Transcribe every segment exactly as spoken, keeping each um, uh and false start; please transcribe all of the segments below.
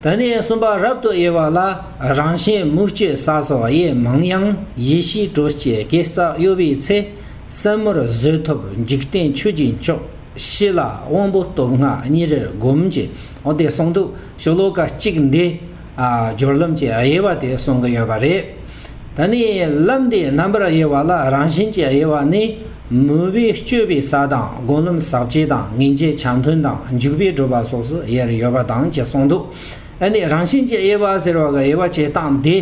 དེ་ནས་གསུམ་པ་རབ་ཏུ་དབྱེ་བ་ལ། རང་བཞིན་མུ་སྤྱོད་ས་སོགས་དབྱེ་མང་ཡང་། ཡེ་ཤེས་དྲོ་སྐྱེད་དགེ་རྩ་གཡོ་བའི་ཚེ། སེན་མོར་བཟོད་ཐོབ་འཇིག་རྟེན་ཆོས་ཀྱི་མཆོག་ཕྱི་ལ་དབང་པོ་སྟོབས་ལྔ་ཉེ་རུ་བསྒོམ་གྱི། འོ་དེ་གསུངས་འདུག་ཤོ་ལོ་ཀ་གཅིག་འདི། ཨ། སྦྱོར་ལམ་གྱི་དབྱེ་བ་དེ་གསུང་གི་ཡོད་པ་རེད། ད་ནི་ལམ་འདི་རྣམ་པར་དབྱེ་བ་ལ། རང་བཞིན་གྱི་དབྱེ་བ་ནི། མོས་པས་སྤྱོད་པའི་ས་དང་། སྒོམ་ལམ་ཟག་བཅས་དང་། སྔོན་རྗེས་ཆ་མཐུན་དང་། འཇུག་པས་བསྒྲུབ་པ་སོགས་སུ་དབྱེར་ཡོད་པ་དང་ཅེས་གསུངས་འདུག་ཨ་ནི་རང་བཞིན་གྱི་དབྱེ་བ་ཟེར་བ་གི་དབྱེ་བ་བྱེད་སྟངས་འདི།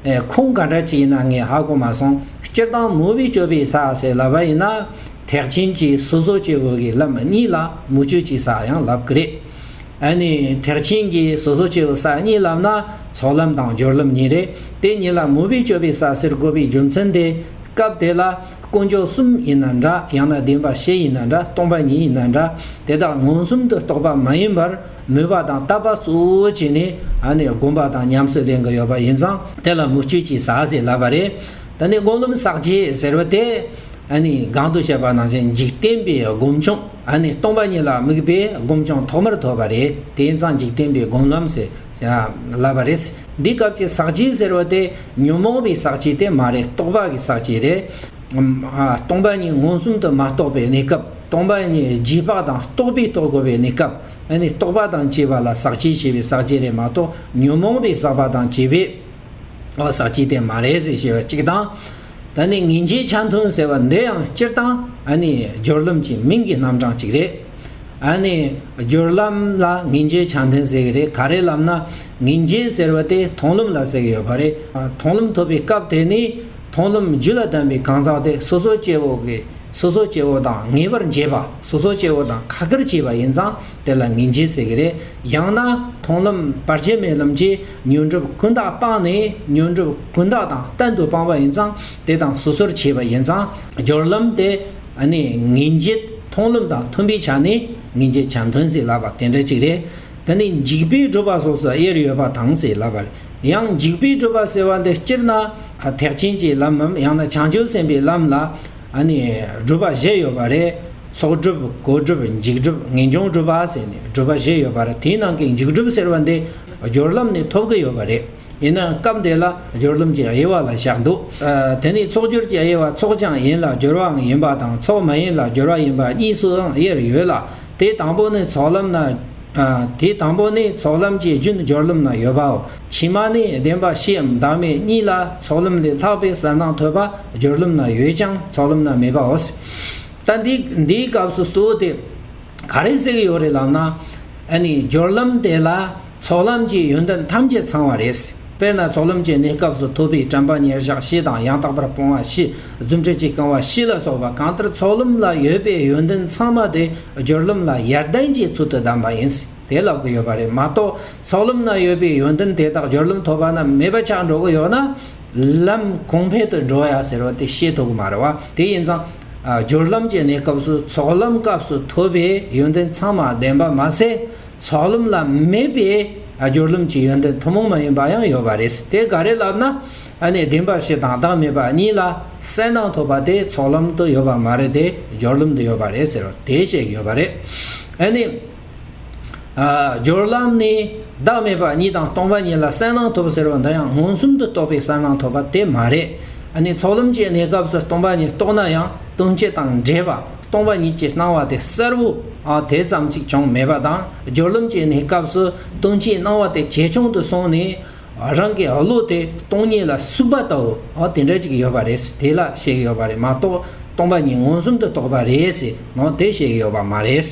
ཨེ། ཁུངས་ག་འདྲ་ཅིག་ཡིན་ན་ངས་ཧ་གོ་མ་སོང་། སྤྱིར་བཏང་མོས་པས་སྤྱོད་པའི་ས་ཟེར་ལབ་པ་ཡིན་ན། ཐེག་ཆེན་གྱི་སོ་སོ་སྐྱེ་བོ་གི་ལམ་གཉིས་ལ་མོས་སྤྱོད་ཀྱི་ས་ཡང་ལབ་ཀྱི་རེད། ཨ་ནི་ཐེག་ཆེན་གྱི་སོ་སོ་སྐྱེ་བོའི་ས་གཉིས་ལབ་ན་ཚོགས་ལམ་དང་སྦྱོར་ལམ་གཉིས་རེད། དེ་གཉིས་ལ་མོས་པས་སྤྱོད་པའི་ས་ཟེར་དགོས་པའི་རྒྱུ་མཚན་དེ། སྐབས་དེ་ལ་དཀོན་མཆོག་གསུམ་ཡིན་ན་འདྲ། ཡང་ན་བདེན་པ་བཞི་ཡིན་ན་འདྲ། སྟོང་པ་ཉིད་ཡིན་ན་འདྲ། དེ་དག་མངོན་སུམ་དུ་རྟོགས་པ་མ་ཡིན་པར་མོས་པ་དང་དད་པ་གཙོ་བོ་བྱས་ནས། ཨ་ནི་སྒོམ་པ་དང་ཉམས་སུ་ལེན་གྱི་ཡོད་པ་ཡིན་ཙང་། དེ་ལ་མོས་སྤྱོད་ཀྱི་ས་ཟེར་ལབ་པ་རེད། ད་ནི་སྒོམ་ལམ་ཟག་བཅས་ཟེར་བ་དེ། ཨ་ནི་གོང་དུ་བཤད་པ་ནང་བཞིན་འཇིག་རྟེན་པའི་སྒོམ་བྱུང་། ཨ་ནི་སྟོང་པ་ཉིད་ལ་དམིགས་པའི་སྒོམ་བྱུང་ཐོག་མར་ཐོབ་པ་རེད། དེ་ཡིན་ཙང་འཇིག་རྟེན་པའི་སྒོམ་ལམ་ཟེར་ལབ་པ་རེད། འདི་སྐབས་ཀྱི་ཟག་བཅས་ཟེར་བ་དེ་ཉོན་མོངས་པའི་ཟག་བཅས་དེ་མ་རེད། རྟོག་པ་གི་ཟག་བཅས་རེད། ཨ། སྟོང་པ་ཉིད་མངོན་སུམ་དུ་མ་རྟོགས་པའི་གནས་སྐབས། སྟོང་པ་ཉིད་རྗེས་དཔག་དང་རྟོག་པས་རྟོགས་དགོས་པའི་གནས་སྐབས། ཨ་ནི་རྟོག་པ་དང་བཅས་པ་ལ་ཟག་བཅས་ཞེས་པའི་ཟག་བཅས་རེད་མ་གཏོགས། ཉོན་མོངས་པའི་ཟག་པ་དང་བཅས་པའི། ཨོ། ཟག་བཅས་དེ་མ་རེད་ཟེར་ཞེས་པ་གཅིག་དང་། ད་ནི་སྔོན་རྗེས་ཆ་མཐུན་ཟེར་བ་འདི་ཡང་སྤྱིར་བཏང་། ཨ་ནི་སྦྱོར་ལམ་གྱི་མིང་གི་རྣམ་གྲངས་གཅིག་རེད། ཨ་ནི་སྦྱོར་ལམ་ལ་སྔོན་རྗེས་ཆ་མཐུན་ཟེར་གི་རེད། ག་རེ་ལབ་ན། སྔོན་རྗེས་ཟེར་བ་དེ་མཐོང་ལམ་ལ་ཟེར་གི་ཡོད་པ་རེད། མཐོང་ལམ་ཐོབ་པའི་སྐབས་དེ་ནི། མཐོང་ལམ་རྒྱུད་ལ་ལྡན་པའི་གང་ཟག་དེ་སོ་སོ་སྐྱེ་བོ་གི། སོ་སོ་སྐྱེ་བོ་དང་ངེས་པར་འབྱེད་པ། སོ་སོ་སྐྱེ་བོ་དང་ཁ་ཁར་བྱེད་པ་ཡིན་ཙང་། དེ་ལ་སྔོན་རྗེས་ཟེར་གི་རེད། ཡང་ན་མཐོང་ལམ་བར་ཆད་མེད་ལམ་གྱིས་ཉོན་སྒྲིབ་ཀུན་བཏགས་སྤངས་ནས། ཉོན་སྒྲིབ་ཀུན་བཏགས་དང་གཏན་དུ་སྤངས་པ་ཡིན་ཙང་། དེ་དང་སོ་སོར་ཕྱེ་བ་ཡིན་ཙང་། སྦྱོར་ལམ་དེ་ཨ་ནི་སྔོན་རྗེས་མཐོང་ལམ་དང་མཐུན་པའི་ཆ་ནས་སྔོན་རྗེས་ཆ་མཐུན་ཟེར་ལབ་པ་དེ་འདྲ་ཅིག་རེད། དེ་ནི་འཇུག་པས་བསྒྲུབ་པ་སོགས་སུ་དབྱེར་ཡོད་པ་དང་ཟེར་ལབ་པ་རེད། ཡང་འཇུག་པས་བསྒྲུབ་པ་ཟེར་བ་འདི་སྤྱིར་ན། ཨ། ཐེག་ཆེན་གྱི་ལམ་མམ་ཡང་ན་བྱང་ཆུབ་སེམས་དཔའི་ལམ་ལ། ཨ་ནི་སྒྲུབ་པ་བཞི་ཡོད་པ་རེད། ཚོགས་སྒྲུབ། གོ་སྒྲུབ། འཇུག་སྒྲུབ། ངེས་འབྱུང་སྒྲུབ་པ་ཟེར་ནས་སྒྲུབ་པ་བཞི་ཡོད་པ་རེད། དེའི་ནང་གི་འཇུག་སྒྲུབ་ཟེར་བ་འདི་སྦྱོར་ལམ་ནས་ཐོབ་གི་ཡོད་པ་རེད། ཡིན་ནའང་སྐབས་འདི་ལ་སྦྱོར་ལམ་གྱི་དབྱེ་བ་ལ་བཞག་འདུག་ཨ། དེ་ནི་ཚོགས་སྦྱོར་གྱི་དབྱེ་བ། ཚོགས་ཀྱང་ཡིན་ལ་སྦྱོར་བའང་ཡིན་པ་དང་། ཚོགས་མ་ཡིན་ལ་སྦྱོར་བ་ཡིན་པ་གཉིས་སུའང་དབྱེར་ཡོད་ལ། དེ་དང་པོ་ནི་ཚོགས་ལམ་ན། ཨ། དེ་དང་པོ་ནི་ཚོགས་ལམ་གྱི་རྒྱུན་སྦྱོར་ལམ་ན་ཡོད་པའོ། ཕྱི་མ་ནི་བདེན་པ་བཞིའམ་བདག་མེད་གཉིས་ལ་ཚོགས་ལམ་ལས་ལྷག་པའི་གསལ་སྣང་ཐོབ་པ་སྦྱོར་ལམ་ན་ཡོད་ཀྱང་ཚོགས་ལམ་ན་མེད་པའོ། ད་འདི་འདིའི་སྐབས་སུ་གཙོ་བོ་དེ་ག་རེ་ཟེར་གྱི་ཡོད་རེད་ལབ་ན། ཨ་ནི་སྦྱོར་ལམ་དེ་ལ་ཚོགས་ལམ་གྱི་ཡོན་ཏན་ཐམས་ཅད་ཚང་བ་རེད། དཔེར་ན་ཚོགས་ལམ་གྱི་གནས་སྐབས་སུ་ཐོབ་པའི་དྲན་པ་ཉེར་བཞག་བཞི་དང་། ཡང་དག་པར་སྤོང་བ་བཞི། རྫུ་འཕྲུལ་གྱིས་བསྐང་བ་བཞི་ལ་སོགས་པ། གང་ལྟར་ཚོགས་ལམ་ལ་ཡོད་པའི་ཡོན་ཏན་ཚང་མ་དེ་སྦྱོར་ལམ་ལ་ཡར་ལྡན་གྱི་ཚུལ་དུ་གདམས་པ་ཡིན། དེ་ལབ་ཀྱི་ཡོད་པ་རེད་མ་གཏོགས། ཚོགས་ལམ་ན་ཡོད་པའི་ཡོན་ཏན་དེ་དག་སྦྱོར་ལམ་ཐོབ་པ་ན་མེད་པ་ཆགས་འགྲོ་གི་ཡོད་ན། ལམ་གོང་འཕེལ་དུ་འགྲོ་ཡ་ཟེར་བ་དེ་ཤེས་ཐུབ་ཀྱི་མ་རེད་བ། དེ་ཡིན་ཙང་། ཨ། སྦྱོར་ལམ་གྱི་གནས་སྐབས་སུ་ཚོགས་ལམ་སྐབས་སུ་ཐོབ་པའི་ཡོན་ཏན་ཚང་མ་ལྡན་པ་མ་ཟད། ཚོགས་ལམ་ལ་མེད་པའི། ཨ། སྦྱོར་ལམ་གྱི་ཡོན་ཏན་ཐུན་མོང་མ་ཡིན་པ་ཡང་ཡོད་པ་རེད། དེ་ག་རེ་ལབ་ན། ཨ་ནི་བདེན་པ་བཞི་དང་བདག་མེད་པ་གཉིས་ལ་གསལ་སྣང་ཐོབ་པ་དེ་ཚོགས་ལམ་དུ་ཡོད་པ་མ་རེད་དེ། སྦྱོར་ལམ་དུ་ཡོད་པ་རེད་ཟེར་བ་དེ་བཤད་ཀྱི་ཡོད་པ་རེད། ཨ་ནི། ཨ། སྦྱོར་ལམ་ནི་བདག་མེད་པ་གཉིས་དང་སྟོང་པ་ཉིད་ལ་གསལ་སྣང་ཐོབ་ཟེར་བ་འདི་ཡང་མངོན་སུམ་དུ་རྟོགས་པའི་གསལ་སྣང་ཐོབ་པ་དེ་མ་རེད། ཨ་ནི་ཚོགས་ལམ་གྱི་གནས་སྐབས་སུ་སྟོང་པ་ཉིད་རྟོགས་ན་ཡང་དོན་སྤྱི་དང་འབྲེལ་བ་སྟོང་པ་ཉིད་ཀྱི་སྣང་བ་དེ་གསལ་བོ། ཨ། དེ་ཙམ་ཞིག་བྱུང་མེད་པ་དང་། སྦྱོར་ལམ་གྱི་གནས་སྐབས་སུ་དོན་སྤྱིའི་སྣང་བ་དེ་ཇེ་ཆུང་དུ་སོང་ནས། རང་གི་བློ་དེ་སྟོང་ཉིད་ལ་ཟུག་པ་ལྟ་བུ། ཨ། དེ་འདྲ་ཅིག་ཡོད་པ་རེད། དེ་ལ་བཤད་ཀྱི་ཡོད་པ་རེད་མ་གཏོགས། སྟོང་པ་ཉིད་མངོན་སུམ་དུ་རྟོགས་པ་རེད་ཟེར་ནོ་དེ་བཤད་ཀྱི་ཡོད་པ་མ་རེད།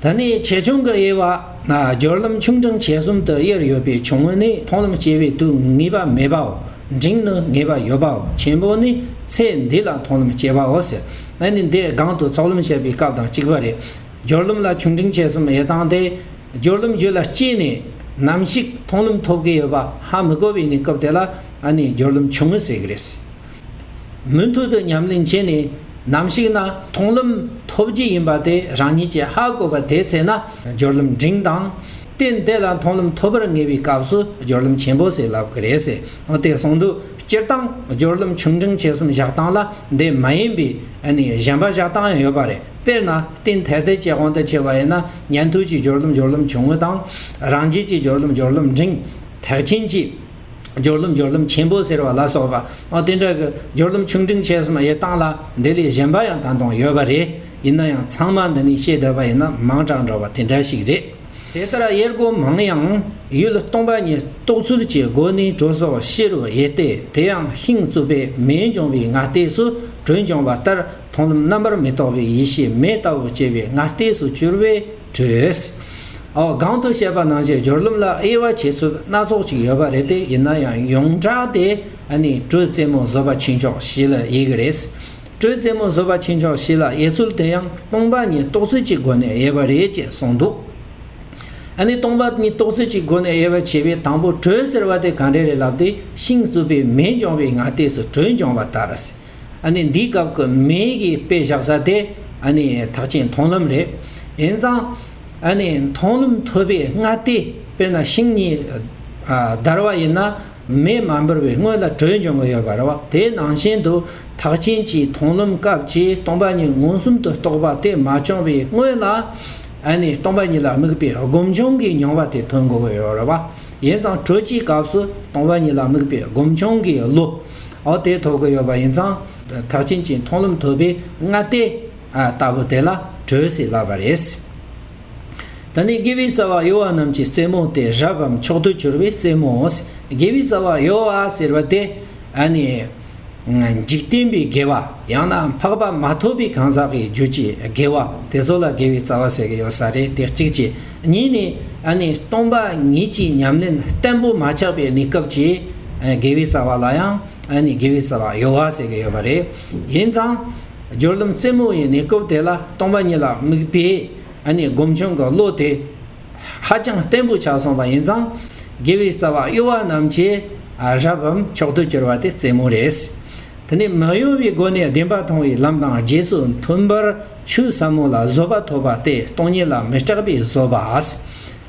ད་ནི་ཆེ་ཆུང་གི་དབྱེ་བ། ཨ། སྦྱོར་ལམ་ཆུང་འབྲིང་ཆེ་གསུམ་དུ་དབྱེར་ཡོད་པའི་ཆུང་ངུ་ནི་མཐོང་ལམ་སྐྱེ་བའི་དུས་ངེས་པ་མེད་པའོ། འབྲིང་ནི་ངེས་པ་ཡོད་པའོ། ཆེན་པོ་ནི་ཚེ་འདི་ལ་མཐོང་ལམ་སྐྱེ་བའོ་ཟེར། ཨ་ནི་འདི་སྒང་དུ་ཚོགས་ལམ་བཤད་པའི་སྐབས་དང་གཅིག་པ་རེད། སྦྱོར་ལམ་ལ་ཆུང་འབྲིང་ཆེ་གསུམ་དབྱེ་སྟངས་དེ། སྦྱོར་ལམ་རྒྱུད་ལ་སྐྱེས་ནས་ནམ་ཞིག་མཐོང་ལམ་ཐོབ་ཀྱི་ཡོད་པ་ཧ་མི་གོ་བའི་གནས་སྐབས་དེ་ལ་ཨ་ནི་སྦྱོར་ལམ་ཆུང་ངུ་ཟེར་གྱི་རེད། མུ་མཐུད་དུ་ཉམས་ལེན་བྱས་ནས་ནམ་ཞིག་ན་མཐོང་ལམ་ཐོབ་རྒྱུ་ཡིན་པ་དེ་རང་ཉིད་ཀྱིས་ཧ་གོ་བ་དེ་ཚེ་ན་སྦྱོར་ལམ་འབྲིང་དང་། རྟེན་དེ་ལ་མཐོང་ལམ་ཐོབ་པར་ངེས་པའི་སྐབས་སུ་སྦྱོར་ལམ་ཆེན་པོ་ཟེར་ལབ་ཀྱི་རེད་ཟེར། འོ་དེ་གསུངས་འདུག་སྤྱིར་བཏང་སྦྱོར་ལམ་ཆུང་འབྲིང་ཆེ་གསུམ་བཞག་སྟངས་ལ་འདི་མ་ཡིན་པའི་ཨ་ནི་གཞན་པ་བཞག་སྟངས་ཡང་ཡོད་པ་རེད། དཔེར་ན་རྟེན་ཐ་དད་ཀྱི་དབང་དུ་བྱས་པ་ཡིན་ན་ཉན་ཐོས་ཀྱི་སྦྱོར་ལམ་སྦྱོར་ལམ་ཆུང་ངུ་དང་། རང་རྒྱལ་གྱི་སྦྱོར་ལམ་སྦྱོར་ལམ་འབྲིང་། ཐེག་ཆེན་གྱི་སྦྱོར་ལམ་སྦྱོར་ལམ་ཆེན་པོ་ཟེར་བ་ལ་སོགས་པ། ཨ་དེ་འདྲ་གི་སྦྱོར་ལམ་ཆུང་འབྲིང་ཆེ་གསུམ་དབྱེ་སྟངས་ལ་འདི་ལས་གཞན་པ་ཡང་ད་དུང་ཡོད་པ་རེད། ཡིན་ན་ཡང་ཚང་མ་འདི་ནས་བཤད་བསྡད་པ་ཡིན་ན་མང་དྲགས་འགྲོ་བ་དེ་འདྲ་ཞིག་རེད། དེ་ལྟར་དབྱེ་སྒོ་མང་ཡང་ཡུལ་སྟོང་པ་ཉིད་རྟོགས་ཚུལ་གྱི་སྒོ་ནས་དྲོད་སོགས་ཕྱི་རུ་དབྱེ་སྟེ། དེ་ཡང་ཤིང་བཙུགས་པས་མེ་འབྱུང་བའི་སྔ་ལྟས་སུ་དྲོད་འབྱུང་བ་ལྟར་མཐོང་ལམ་རྣམ་པར་མི་རྟོག་པའི་ཡེ་ཤེས་མེ་ལྟ་བུ་སྐྱེ་བའི་སྔ་ལྟས་སུ་གྱུར་པས་དྲོད། འོ་གོང་དུ་བཤད་པ་ནང་བཞིན་སྦྱོར་ལམ་ལ་དབྱེ་བ་ཕྱེ་ཚུལ་སྣ་ཚོགས་ཅིག་ཡོད་པ་རེད་དེ། ཡིན་ན་ཡང་ཡོངས་གྲགས་དེ་ཨ་ནི་དྲོད་རྩེ་མོ་བཟོད་པ་ཆོས་མཆོག་བཞི་ལ་དབྱེ་གི་རེད། དྲོད་རྩེ་མོ་བཟོད་པ་ཆོས་མཆོག་བཞི་ལ་དབྱེ་ཚུལ་དེ་ཡང་སྟོང་པ་ཉིད་རྟོགས་ཚུལ་གྱི་སྒོ་ནས་དབྱེ་བ་རེད་ཅེས་གསུངས་འདུག་ཨ་ནི་སྟོང་པ་ཉིད་རྟོགས་ཚུལ་གྱི་སྒོ་ནས་དབྱེ་བ་ཕྱེ་བའི་དང་པོ་དྲོད་ཟེར་བ་དེ་ག་འདྲ་རེད་ལབ་དུས། ཤིང་བཙུགས་པས་མེ་འབྱུང་བའི་སྔ་ལྟས་སུ་དྲོད་འབྱུང་བ་ལྟར། ཨ་ནི་འདིའི་སྐབས་ཀྱི་མེ་གི་དཔེ་བཞག་ས་དེ་ཨ་ནི་ཐེག་ཆེན་མཐོང་ལམ་རེད། ཡིན་ཙང་ཨ་ནི་མཐོང་ལམ་ཐོབ་པའི་སྔ་ལྟས། དཔེར་ན་ཤིང་གཉིས་ཨ་བརྡར་བ་ཡིན་ན། མེ་མ་འབར་བའི་སྔོན་ལ་དྲོད་འབྱུང་གི་ཡོད་པ་རེད་བ། དེ་ནང་བཞིན་དུ་ཐེག་ཆེན་གྱི་མཐོང་ལམ་སྐབས་ཀྱི་སྟོང་པ་ཉིད་མངོན་སུམ་དུ་རྟོགས་པ་དེ་མ་བྱུང་བའི་སྔོན་ལ། ཨ་ནི་སྟོང་པ་ཉིད་ལ་དམིགས་པའི་སྒོམ་བྱུང་གི་མྱོང་བ་དེ་ཐོན་དགོས་ཀྱི་ཡོད་རེད་བ། ཡིན་ཙང་དྲོད་ཀྱི་སྐབས་སུ་སྟོང་པ་ཉིད་ལ་དམིགས་པའི་སྒོམ་བྱུང་གི་བློ། འོ་དེ་ཐོབ་ཀྱི་ཡོད་པ་ཡིན་ཙང་། ཐེག་ཆེན་གྱི་མཐོང་ལམ་ཐོབ་པའི་སྔ་ལྟས་ལྟ་བུ་དེ་ལ་དྲོད་ཟེར་ལབ་པ་རེད། ད་ནི་དགེ་བའི་རྩ་བ་གཡོ་བ་རྣམས་ཀྱི་རྩེ་མོ་སྟེ། རབ་བམ་མཆོག་ཏུ་གྱུར་པའི་རྩེ་མོའོ། དགེ་བའི་རྩ་བ་གཡོ་བ་ཟེར་བ་དེ་ཨ་ནི་འཇིག་རྟེན་པའི་དགེ་བ། ཡང་ན་འཕགས་པ་མ་ཐོབ་པའི་གང་ཟག་གི་རྒྱུད་ཀྱི་དགེ་བ་དེ་ཚོ་ལ་དགེ་བའི་རྩ་བ་ཟེར་གྱི་ཡོད་ས་རེད། དེ་གཅིག་བྱས། གཉིས་ནི་ཨ་ནི་སྟོང་པ་ཉིད་ཀྱི་ཉམས་ལེན་བརྟན་པོ་མ་ཆགས་པའི་གནས་སྐབས་ཀྱི་དགེ་བའི་རྩ་བ་ལ་ཡང་ཨ་ནི་དགེ་བའི་རྩ་བ་གཡོ་བ་ཟེར་གྱི་ཡོད་པ་རེད། ཡིན་ཙང་སྦྱོར་ལམ་རྩེ་མོ་ཡི་གནས་སྐབས་དེ་ལ་སྟོང་པ་ཉིད་ལ་དམིགས་པའི་ཨ་ནི་སྒོམ་བྱུང་གི་བློ་དེ་ཧ་ཅང་བརྟན་པོ་ཆགས་སོང་བ་ཡིན་ཙང་། དགེ་བའི་རྩ་བ་གཡོ་བ་རྣམས་ཀྱི་རབ་བམ་མཆོག་ཏུ་གྱུར་པ་དེ་རྩེ་མོ་རེད། དེ་ནས་མི་གཡོ་བའི་སྒོ་ནས་བདེན་པ་མཐོང་བའི་ལམ་དང་རྗེས་སུ་མཐུན་པར་ཆོས་ཟབ་མོ་ལ་བཟོད་པ་ཐོབ་པ་སྟེ། སྟོང་ཉིད་ལ་མི་སྐྲག་པའི་བཟོད་པ།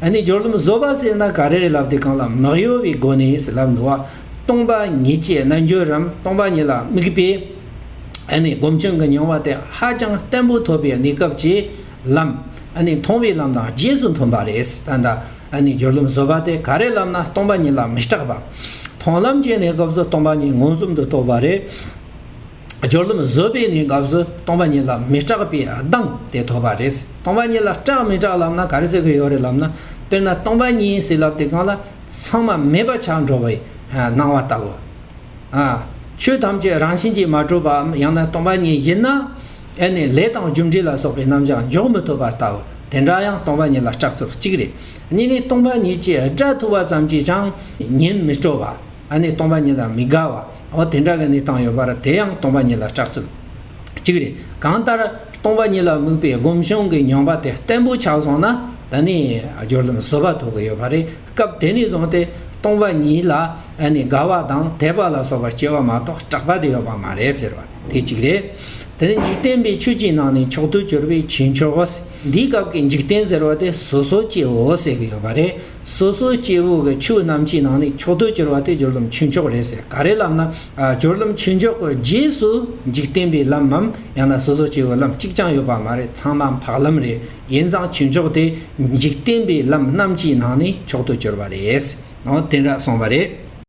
ཨ་ནི་སྦྱོར་ལམ་བཟོད་པ་ཟེར་ན་ག་རེ་རེད་ལབ་དུས་སྒང་ལ་མི་གཡོ་བའི་སྒོ་ནས་ཟེར་ལབ་འདུག་བ། སྟོང་པ་ཉིད་ཀྱི་རྣལ་འབྱོར་རམ་སྟོང་པ་ཉིད་ལ་དམིགས་པའི་ཨ་ནི་སྒོམ་བྱུང་གི་མྱོང་བ་དེ་ཧ་ཅང་བརྟན་པོ་ཐོབ་པའི་གནས་སྐབས་ཀྱི་ལམ། ཨ་ནི་མཐོང་བའི་ལམ་དང་རྗེས་སུ་མཐུན་པ་རེད། ད་ལྟ་ཨ་ནི་སྦྱོར་ལམ་བཟོད་པ་དེ་ག་རེ་ལབ་ན་སྟོང་པ་ཉིད་ལ་མི་སྐྲག་པ། མཐོང་ལམ་གྱི་གནས་སྐབས་སུ་སྟོང་པ་ཉིད་མངོན་སུམ་དུ་རྟོགས་པ་རེད། སྦྱོར་ལམ་བཟོད་པའི་གནས་སྐབས་སུ་སྟོང་པ་ཉིད་ལ་མི་སྐྲག་པའི་གདེང་དེ་ཐོབ་པ་རེད། སྟོང་པ་ཉིད་ལ་སྐྲག་མི་སྐྲག་ལབ་ན་ག་རེ་ཟེར་གྱི་ཡོད་རེད་ལབ་ན། དཔེར་ན་སྟོང་པ་ཉིད་ཟེར་ལབ་དུས་སྒང་ལ་ཚང་མ་མེད་པ་ཆགས་འགྲོ་བའི་སྣང་བ་ལྟ་བུ། ཨ། ཆོས་ཐམས་ཅད་རང་བཞིན་གྱིས་མ་གྲུབ་པའམ་ཡང་ན་སྟོང་པ་ཉིད་ཡིན་ན། ཨ་ནི་ལས་དང་རྒྱུ་འབྲས་ལ་སོགས་པའི་རྣམ་གཞག་འཇོག་མི་ཐུབ་པ་ལྟ་བུ་དེ་འདྲ་ཡང་སྟོང་པ་ཉིད་ལ་སྐྲག་ཚུལ་གཅིག་རེད། གཉིས་ནི་སྟོང་པ་ཉིད་ཀྱི་སྒྲ་ཐོས་པ་ཙམ་གྱིས་ཀྱང་ཉན་མི་སྤྲོ་བ། ཨ་ནི་སྟོང་པ་ཉིད་ལ་མི་དགའ་བ། འོ་དེ་འདྲ་གི་གནས་སྟངས་ཡོད་པར་དེ་ཡང་སྟོང་པ་ཉིད་ལ་སྐྲག་ཚུལ་གཅིག་རེད། གང་ལྟར་སྟོང་པ་ཉིད་ལ་དམིགས་པའི་སྒོམ་བྱུང་གི་མྱོང་བ་དེ་བརྟན་པོ་ཆགས་སོང་ན་ད་ནི་སྦྱོར་ལམ་བཟོད་པ་ཐོབ་ཀྱི་ཡོད་པ་རེད། སྐབས་དེ་ནས་བཟུང་སྟེ་སྟོང་པ་ཉིད་ལ་ཨ་ནི་དགའ་བ་དང་དད་པ་ལ་སོགས་པ་སྐྱེ་བ་མ་གཏོགས་སྐྲག་པ་དེ་ཡོད་པ་མ་རེད་ཟེར་བ་དེ་གཅིག་རེད། དེ་ནས་འཇིག་རྟེན་པའི་ཆོས་ཀྱི་ནང་ནས་མཆོག་ཏུ་གྱུར་པའི་ཆོས་མཆོག་འདིའི་སྐབས་ཀྱི་འཇིག་རྟེན་ཟེར་བ་དེ་སོ་སོ་སྐྱེ་བོ་ཟེར་གྱི་ཡོད་པ་རེད། སོ་སོ་སྐྱེ་བོ་གི་ཆོས་རྣམས་ཀྱི་ནང་ནས་མཆོག་ཏུ་གྱུར་པ་དེ་སྦྱོར་ལམ་ཆོས་མཆོག་རེད་ཟེར། ག་རེ་ལབ་ན། ཨ། སྦྱོར་ལམ་ཆོས་མཆོག་གི་རྗེས་སུ་འཇིག་རྟེན་པའི་ལམ་མམ་ཡང་ན་སོ་སོ་སྐྱེ་བོའི་ལམ་གཅིག་ཀྱང་ཡོད་པ་མ་རེད། ཚང་མ་འཕགས་ལམ་རེད། ཡིན་ཙང་ཆོས་མཆོག་དེ་འཇིག་རྟེན་པའི་ལམ་རྣམས་ཀྱི་ནང་ནས་མཆོག་ཏུ་གྱུར་པ་རེད། འོ་དེ་འདྲ་གསུངས་པ་རེད།